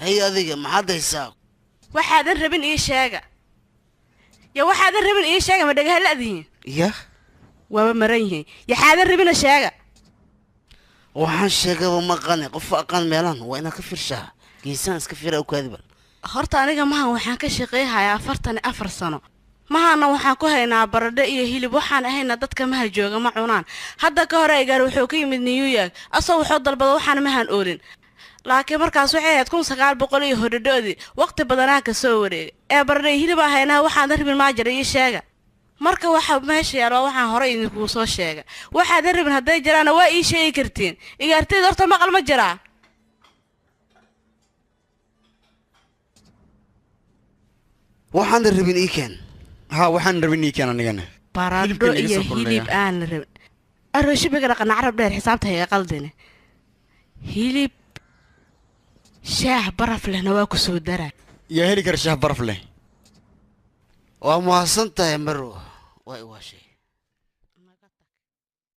Hay, adiga maxaad haysaa? Waxaadan rabin ii sheega. Ya, waxaadan rabin ii sheega. Ma dhagaha la'dihiin? Yah. Waaba maran yihiin. Yaxaadan rabina sheega. Waxaan sheegaba maqane, qof aqaan meelahan waa inaad ka fiirshaa. Geesaan iska fiira u kaadibal. Horta aniga mahan waxaan ka shaqayhayaa 44 sano. Mahana waxaan ku haynaa baradho iyo hilib. Waxaan ahayna dadka maha jooga ma cunaan. Hadda ka hore igaar wuxuu ka yimid New York, asoo wuxuu dalbada waxaan mahan oolin, laakiin markaas waxay ahayd 1900 iyo hodhadhoodii. Waqti badanaa ka soo wareegay ee baradho iyo hilib aa haynaa. Waxaadan rabin maa jira? Ii sheega. Marka waxa meesha yaal waa waxaan horey idinkuu soo sheega. Waxaadan rabin hadday jiraana waa ii sheegi kartiin. Igaartayda horta maqal ma jiraa? Waxaan rabin ii keen. Ha, waxaan rabin ii keen anigana. Baradho Hilibka naga iyo soo kordhaya. Hilib aan la rabin arooshibiga dhaqan carab dheer xisaabta hayga qaldine. Hilib, shaah baraf lehna waa ku soo daraa. Yaa heli kara shaah baraf leh? Waa mahadsan tahay, Marwo, waa i waashay.